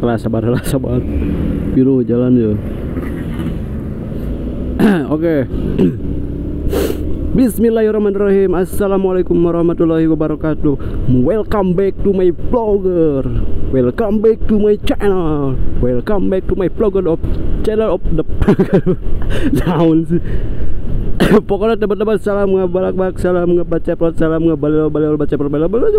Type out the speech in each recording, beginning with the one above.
Kelas sabar lah, sabar. Biru jalan ya. Oke. Bismillahirrahmanirrahim. Assalamualaikum warahmatullahi wabarakatuh. Welcome back to my vlogger. Welcome back to my channel. Welcome back to my vlogger of channel of the down sih. Pokoknya teman-teman, salam ngebalak-balak, salam ngebaceprot, salam ngebalel-balel baceprot, balel-balel.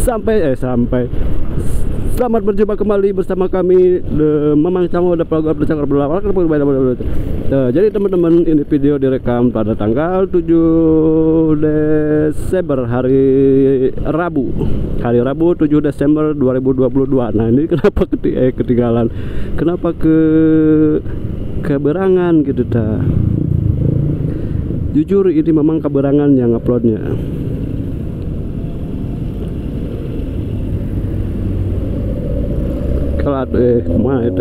Sampai selamat berjumpa kembali bersama kami The Mamang Cangor, The Vlogger, The Cangor. Jadi teman-teman, ini video direkam pada tanggal 7 Desember hari Rabu. Hari Rabu 7 Desember 2022. Nah, ini kenapa ketinggalan? Kenapa keberangan gitu ta? Jujur ini memang keberangan yang uploadnya. Kemana itu?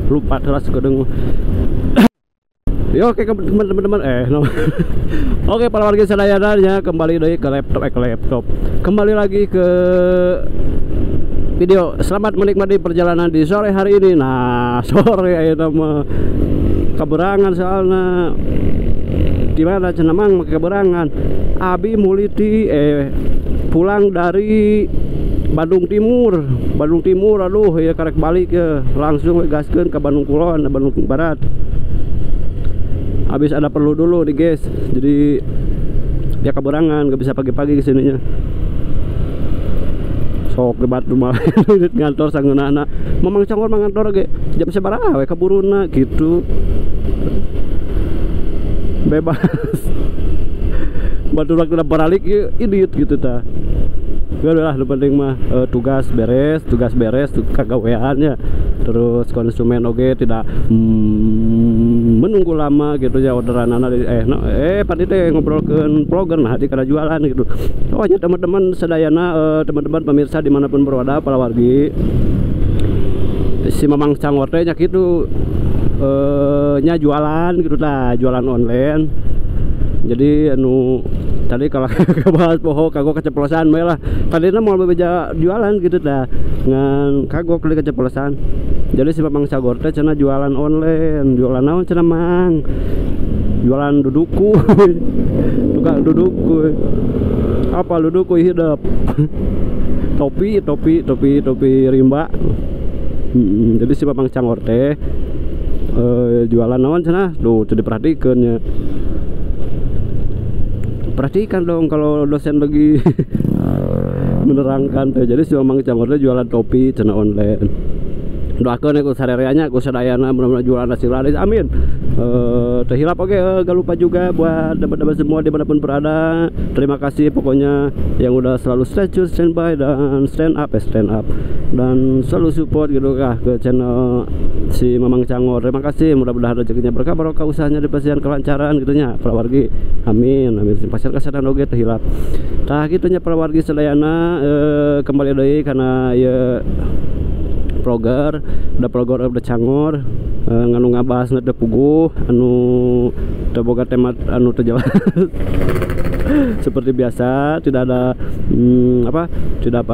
Lupa terus kedeng. Ya, oke teman-teman, no. Oke, para warga sadayana ya, kembali lagi ke laptop, Kembali lagi ke video. Selamat menikmati perjalanan di sore hari ini. Nah, sore ayo nama keberangan soalnya. Di mana cenah mang make keberangan. Abi muliti pulang dari Bandung Timur. Bandung Timur, aduh ya karek balik ya, langsung gaskeun ke Bandung Kulon, Bandung Barat. Habis ada perlu dulu nih guys. Jadi ya keberangan, gak bisa pagi-pagi kesininya. Sok debat rumah ngantor sangeunahna. Mamang Cangor mangantor ge jam sabaraha we kaburuna gitu. Bebas. Batur waktu baralik idiot gitu ta. Udah lah, penting mah tugas beres kagaweannya. Terus konsumen oge tidak menunggu lama gitu ya orderan padi teh ngobrolkeun vlogger nah di kana jualan gitu. Oh nya teman-teman sadayana, teman-teman pemirsa dimanapun berada para wargi, si Mamang Cangor teh nya kitu. Nya jualan gitu lah, jualan online. Jadi anu tadi kalau kebahas poho kagok keceplosan we lah. Tadina mau bebeja jualan gitu dah, ngan kagok li keceplosan. Jadi si Mamang Cangor teh cenah jualan online, jualan naon cenah mang? Jualan duduku. Tukang duduku. Apa duduku hidup? Topi topi rimba. Jadi si Mamang Cangor teh jualan naon cenah? Duh, teu diperhatikeun nya. Perhatikan dong kalau dosen lagi menerangkan teh. Jadi si Mamang Cangor teh jualan topi cenah online. Doakeun ku sarereanya ku sadayana mudah-mudahan jualan hasil laris. Amin. Teh hilap oke, gak lupa juga buat teman-teman semua dimanapun berada. Terima kasih pokoknya yang udah selalu stay tune, standby dan stand up dan selalu support gitu kah ke channel si Mamang Cangor. Terima kasih, mudah-mudahan rezekinya berkah barokah, usahanya dipasihan kelancaran gitu nya para wargi. Amin amin. Pasien kesehatan oge teh hilap. Tah kitu nya para wargi sadayana, kembali deui kana ieu vlogger, da vlogger of the Cangor, nganu ngabahas teu puguh, anu teu boga tema anu teu jelas. Seperti biasa, tidak ada tidak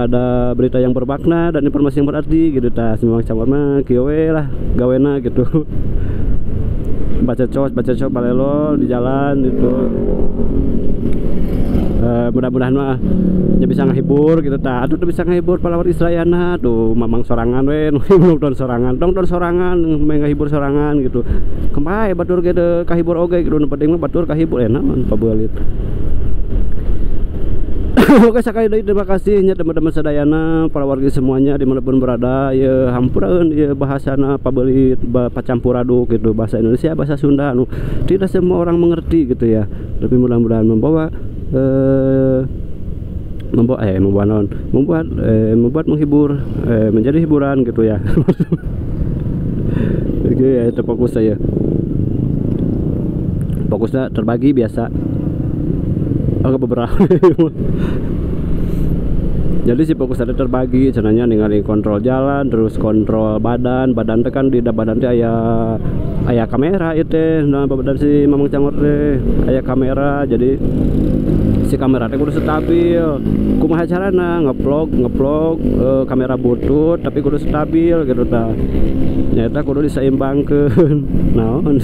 ada berita yang bermakna dan informasi yang berarti gitu tah. Si Mamang Cangor mah kieu we lah gawena gitu. Baca cos balelo di jalan gitu. Mudah-mudahan mah ya bisa ngehibur gitu tah. Aduh bisa ngehibur para wargi sadayana tuh Mamang sorangan we nonton sorangan, nonton sorangan, ngehibur sorangan gitu. Kemae batur ge kahibur oge gitu, nu penting mah batur kahibur enak pabeulit. Oke, sekali lagi terima kasih nya teman-teman sadayana, para wargi semuanya dimanapun berada. Ya hampuraeun ya bahasana pabeulit pacampur aduk gitu, bahasa Indonesia bahasa Sunda anu tidak semua orang mengerti gitu ya. Tapi mudah-mudahan membawa membuat menghibur, menjadi hiburan gitu ya. Oke ya, itu fokus saya. Fokusnya terbagi biasa. Oke, beberapa. Jadi si fokus ada terbagi cenanya ningali kontrol jalan terus kontrol badan, badan teh kan di badan teh aya kamera ieu teh. Nah badan si Mamang Cangor teh aya kamera, jadi si kamera teh kudu stabil. Kumaha carana ngevlog kamera butut tapi kudu stabil gitu tah. Nyata kudu diseimbangkeun. Naon.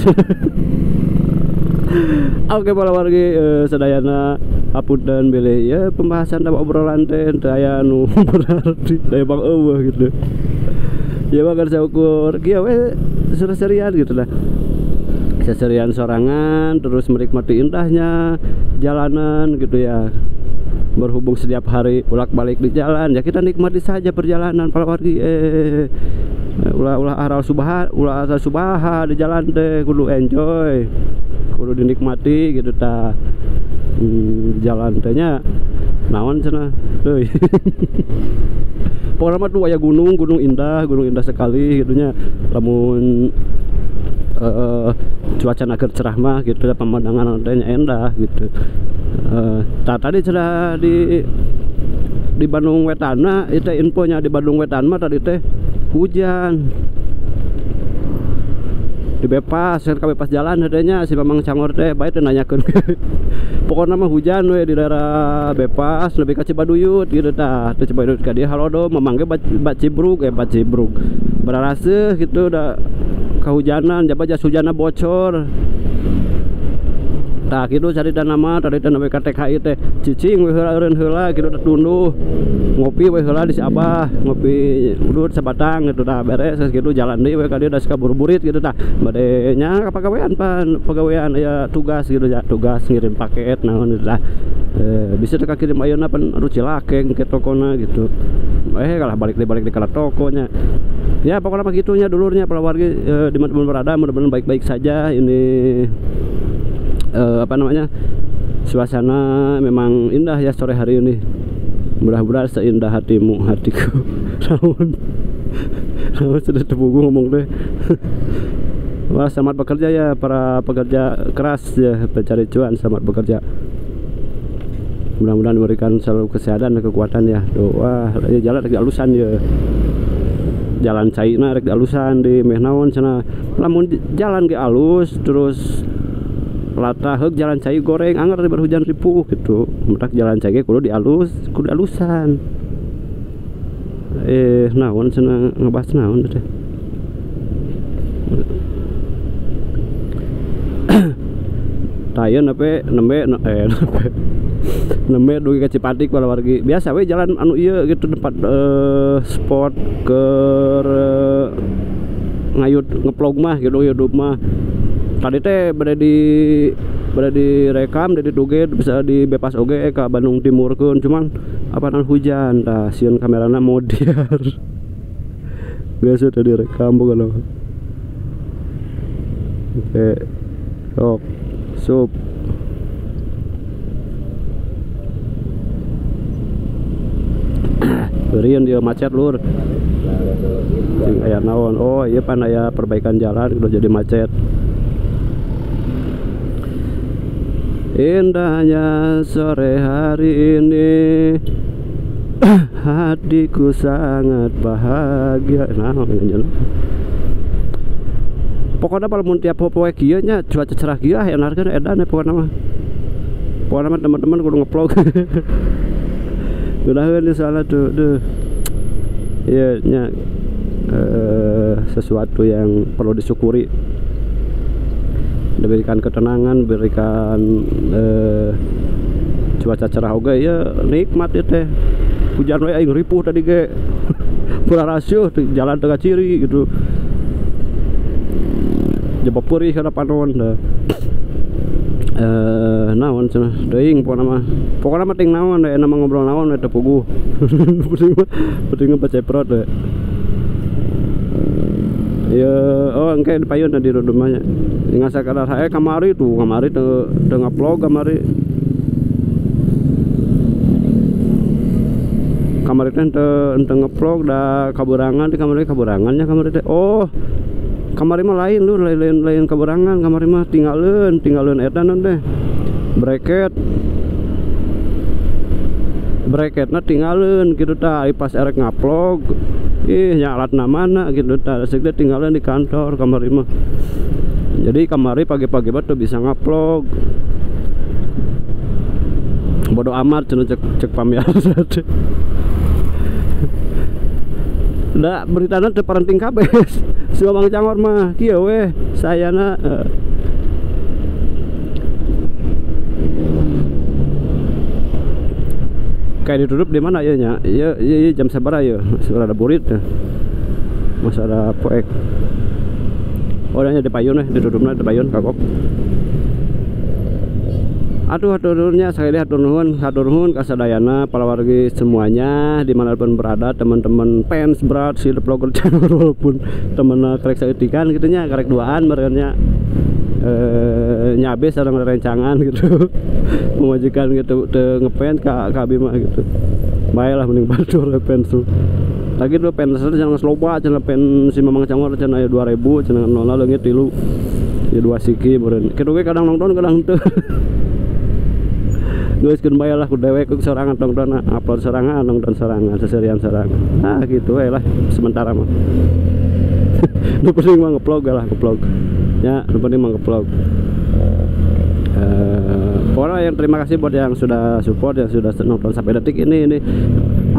Oke para wargi sadayana hapunten bilih ya pembahasan dan obrolan teh teu aya nu berarti da emang eueuh gitu. Ya bakal saukur kieu we seserian gitu lah. Seserian sorangan terus menikmati indahnya jalanan gitu ya. Berhubung setiap hari bolak-balik di jalan ya kita nikmati saja perjalanan para wargi. Ulah aral subaha, ulah asal subaha di jalan teh kudu enjoy, kudu dinikmati gitu ta. Jalan teh nya naon cenah teuy. Pokona mah tuh aya gunung, gunung indah sekali gitu nya. Lamun cuaca keur cerah mah gitu pemandangan teh nya endah gitu. Tadi cenah di Bandung Wetan itu infonya di Bandung Wetan mah tadi teh hujan. Di bebas, kan bebas jalan adanya si Mamang Cangor teh bae teh nanyakeun. Pokona mah hujan we di daerah bebas lebih ka Cibaduyut gitu tah. Teh Cibaduyut ka dieu halodo mamang ge bak Cibrug bak Cibrug. Bararaseuh gitu da kahujanan jaba jas hujanna bocor. Tah kitu carita nama tadi teh nembe ka TKI teh cicing we heula eureun heula kitu da tunduh. Ngopi we heula di si Abah, ngopi udut sabatang gitu tah beres gitu jalan deui we ka dieu da burit gitu tah. Bade nya ka pagawean pan, pagawean aya tugas gitu ya, tugas ngirim paket naon gitu tah. Bisa teh kirim ayeuna pan aduh cilakeng ke tokona gitu. Kalah balik deui ka tokonya. Ya pokoknya mah gitunya dulurnya para wargi di mana berada mudah-mudahan baik-baik saja ini. Apa namanya, suasana memang indah ya sore hari ini. Mudah-mudahan seindah hatimu hatiku. Namun sudah terbuku ngomong deh. Wah, selamat bekerja ya para pekerja keras ya, pencari cuan, selamat bekerja. Mudah-mudahan diberikan selalu kesehatan dan kekuatan ya. Tuh, wah, ya jalan rek alusan ya. Jalan caina rek alusan di meh naon cenah. Lamun jalan ge alus terus latah heug jalan cai goreng anger berhujan ripuh gitu. Mentak jalan cai ge kudu dialus, kudu alusan. Naon cenah ngebahas naon teh. Tayeun nembe nembe dugi ka Cipatik para wargi. Biasa we jalan anu ieu gitu tempat spot keur ngayut ngeplog mah gitu hidup mah. Tadi teh bade direkam dari duge bisa di bebas oge ka Bandung Timur keun, cuman apanan hujan tah sieun kamerana modiar. Biasa tadi rekam bukan. Oke. Sok. Sup. Berian dia macet lur. Sing aya naon? Oh, iya pan aya perbaikan jalan udah jadi macet. Indahnya sore hari ini, hatiku sangat bahagia. Nah, pokoknya kalau mun tiap poe kieu nya cuaca cerah kieu ah enarkeun edan pokoknya mah. Pokoknya mah teman-teman kudu ngevlog. Udaheun soalnya tuh, duh. Iya nya sesuatu yang perlu disyukuri. Diberikan ketenangan, berikan cuaca cerah oge ya nikmat ieu teh. Hujan we aing ripuh tadi ge. Puraraseuh jalan teu ciri gitu. Jebak purih kana panon dah. Naon cenah teuing pokona mah. Pokona mah ting naon we mah ngobrol naon we teu puguh. Penting mah paceprot we. Ya, oh engke di payun di rumahnya. Ingat sakadar hae kamari tuh, kamari teu ngupload kamari. Kamari teh teu ngupload da kaburangan di kamari kaburangannya kamari teh. Oh, kamari mah lain lur, lain kaburangan, kamari mah tinggalin eta naon teh. Bracket. Bracketna tinggalin gitu tah pas erek ngupload ih nya alatna mana gitu tah resik teh tinggalin di kantor kamari mah. Jadi kamari pagi-pagi banget tuh bisa ngupload. Bodoh amat cenah cek pamiarsa teh. Da beritana teu parenting kabeh. Si Mamang Cangor mah kieu weh sayana kayak ditutup di mana ya nya? Iya, iya jam sabaraha ya? Masih ada burit ya. Masih ada poek. Orangnya di payun ditutupna di payun kagok. Aduh hatur-haturnya sekali hatur nuhun kasadayana para wargi semuanya dimanapun berada, teman-teman fans berat si The Vlogger Channel walaupun temen karek saeutikan gitu nya, karek duaan merenya nyabe sareng rerencangan gitu. Memajikan gitu teu ngefans ka abi mah gitu. Bae lah mending batur fans. Lagi tuh fans jangan loba cenah fans si Mamang Cangor cenah aya 2000 cenah nolna leungit 3. Ya 2 siki meureun. Kitu ge kadang nonton kadang henteu. Geus keun bae lah ku dewek ku sorangan nonton upload sorangan nonton sorangan seserian sorangan. Ah gitu we lah sementara mah. Nu penting mah ngevlog lah ngevlog. Ya, nu penting mah ngevlog. Pokoknya yang terima kasih buat yang sudah support, yang sudah nonton sampai detik ini.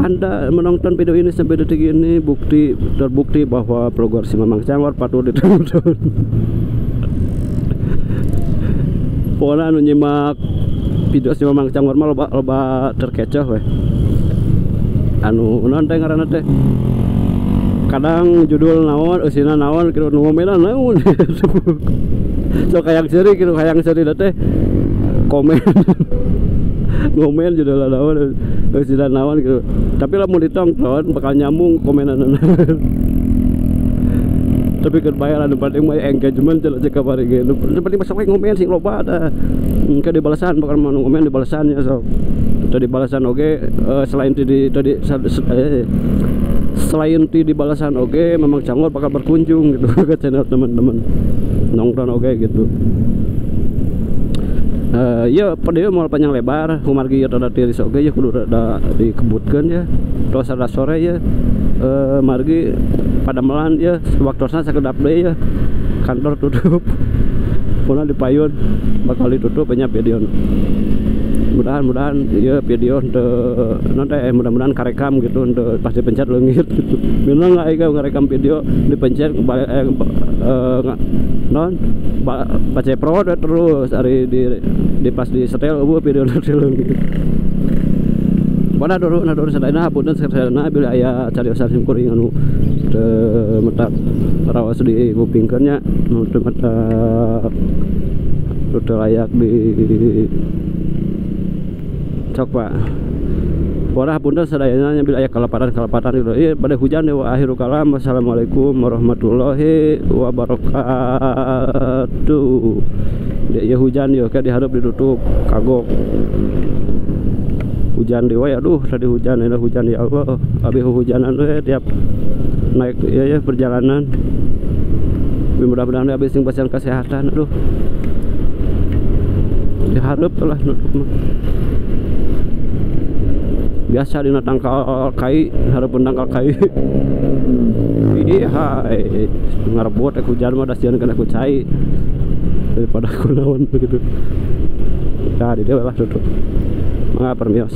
Anda menonton video ini sampai detik ini bukti terbukti bahwa vlogger si Mamang Cangor patut ditonton. Pokoknya anu nyimak video si Mamang Cangor mah loba terkecoh weh. Anu naon teh ngaranna teh? Kadang judul naon, eusina naon, kitu nu ngomenan naon. Sok hayang seuri kitu, hayang seuri teh komen. Ngomen judul naon, eusina naon gitu. Tapi lamun ditonton bakal nyambung komenanna. Tapi keur bae lah nu penting mah engagement cenah cek kamari ge. Nu penting mah sok ngomen sing loba tah. Engke dibalesan bakal mah nu ngomen dibalesan ya sok. Teu dibalesan oge selain ti tadi selain ti dibalasan oge Mamang Cangor bakal berkunjung gitu ke channel teman-teman nongkrong oge gitu. Ya pada mau panjang lebar kumargi ya rada tiris oge ya kudu rada dikebutkeun ya terus rada sore ya margi padamelan ya waktosna sakedap deui ya kantor tutup puna di payun bakal ditutup banyak video. Mudah-mudahan ya video untuk nanti mudah-mudahan karekam gitu untuk pasti pencet leungit gitu. Memang nggak ika ngerekam video dipencet balik non baca pro terus hari di pas di setel eueuh video nanti leungit. Mana dulu nah dulu sadayana hapunten sadayana bila aya cariosan sim kuring anu teu metak raos di kupingkeun nya nu teu metak teu layak di cok pak. Warah punten sadayana nya bila aya kalaparan-kalaparan gitu. Ieu pada hujan ya wa akhirul kalam. Wassalamualaikum warahmatullahi wabarakatuh. Dia hujan ya kayak diharap ditutup kagok. Hujan di wae aduh tadi hujan ini hujan ya Allah. Abi hujanan we tiap naik ya perjalanan. Mudah-mudahan abi sing pasien kesehatan aduh. Diharap lah nutup mah. Biasa dina tangkal kai hareupeun tangkal kai. Ih hai ngarebot ek hujan mah dasieun kana ku cai daripada kunaon begitu. Tah di dieu lah tutup. Mangga permios.